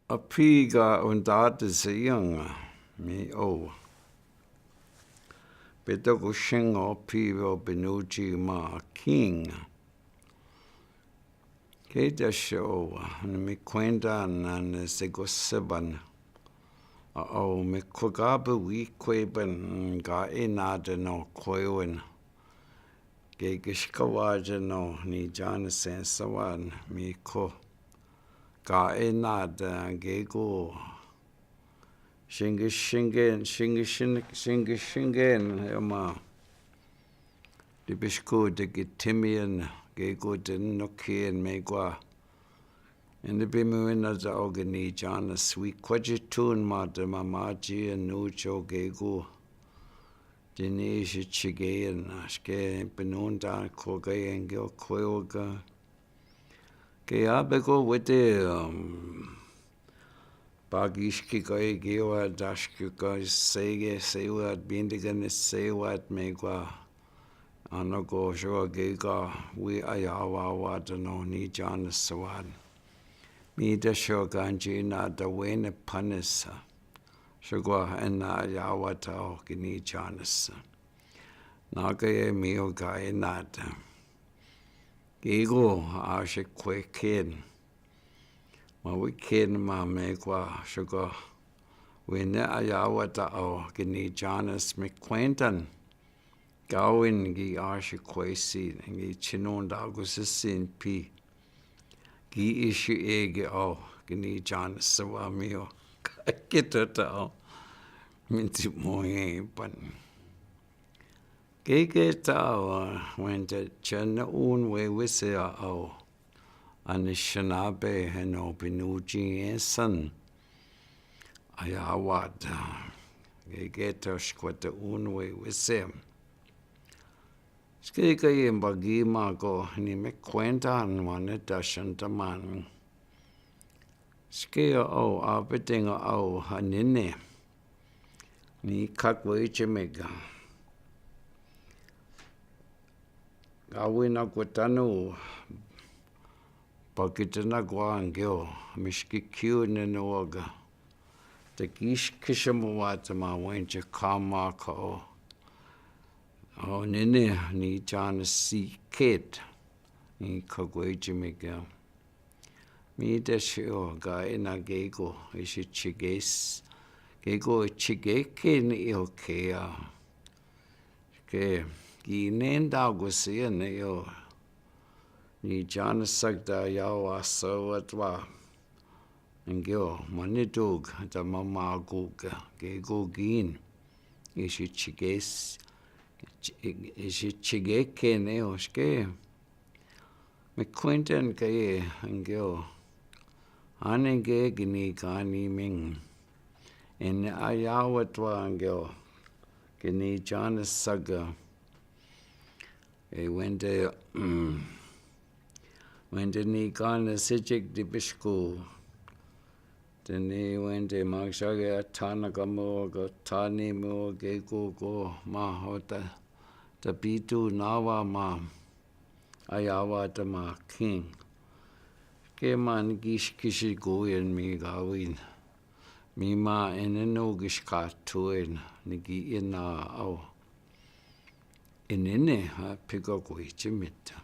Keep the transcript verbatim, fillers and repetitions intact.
A pi ka ondati sa ianga mi o. Pita ko singa o pi o pinuji ma a king. Kei ta sio, ni mi kwenta na ni siko seban. A o mi kweka pa wi kwe pan ka inata no kwewen. Kei ke sikawa jano ni jana sensawan mi ko. Ka inata kei ko. Singi singin, singi singin, singi singin, ema. Di bisko di ki timian, kei ko di nokian me kwa. Eni bi mi wina ta o gini jana swi kwaji tun ma ta mamaji anu jo kei ko. Dini si chigean, aske pinunta ko kei engi o kwe o ka. Kei a pe ko wete, um, Pagi skika i giwa daskika i sege sewat bindigan i sewat me kwa. Ano ko sua gika wi ayawa wata no ni jana sewat. Mi da sua ganji na da wene panisa. Sua kwa ena ayawa ta o gini jana sa. Naka e mi o ka e nata. Gigo a si kwe ken. Ma wi ken ma me kwa sua kwa. Wene ayawa ta o gini jana sa mi kwentan. Gawin gi a si kwe si gi chinon da gu si sin pi. Gi i si e gi o gini jana sa wa mi o. Ka kita ta o. Minti mo e pan. Kei ke ta o, wenta chana un we wese a o. Anishinaabe heno pinuji esan. Ayawa ta. Kei ke ta sikwata un we wese. Ske ka i mbagi ma ko ni mi kwenta nwane ta shantaman. Ske a o a petenga a o hanene. Ni kakwe chemega. Gawina kwetano. Pakitana kwa ngeo. Mi ski kiu nene waga. Ta kis kisa mo wata ma wenche kama ka o. O nene ni jana si ket. Ni kakwe chemega. Mi da sio ga ena gego, isi chiges. Gego chigeke ni io kea. Ke, gi nenda gusia ni io. Ni jana sagda yao a sawatwa. Ngeo, manidug, da mamagug, gego gin. Isi chiges. Isi chigeke ni io, ske. Mi kwenten ke ngeo. Ane ge gini gani ming. En ayawa twa ngeo. Gini jana saga. E wente, mm, wente ni gana sijik di bisku. Tani wente magsage atana kamo ka tani mo ke ko ko ma hota. Tapitu nawa ma. Ayawa ta ma king. Ke ma ni kis kisi goyen mi gawin. Mi ma eneno kis katuen ni ki ena au. Enene ha pika ko ichimita.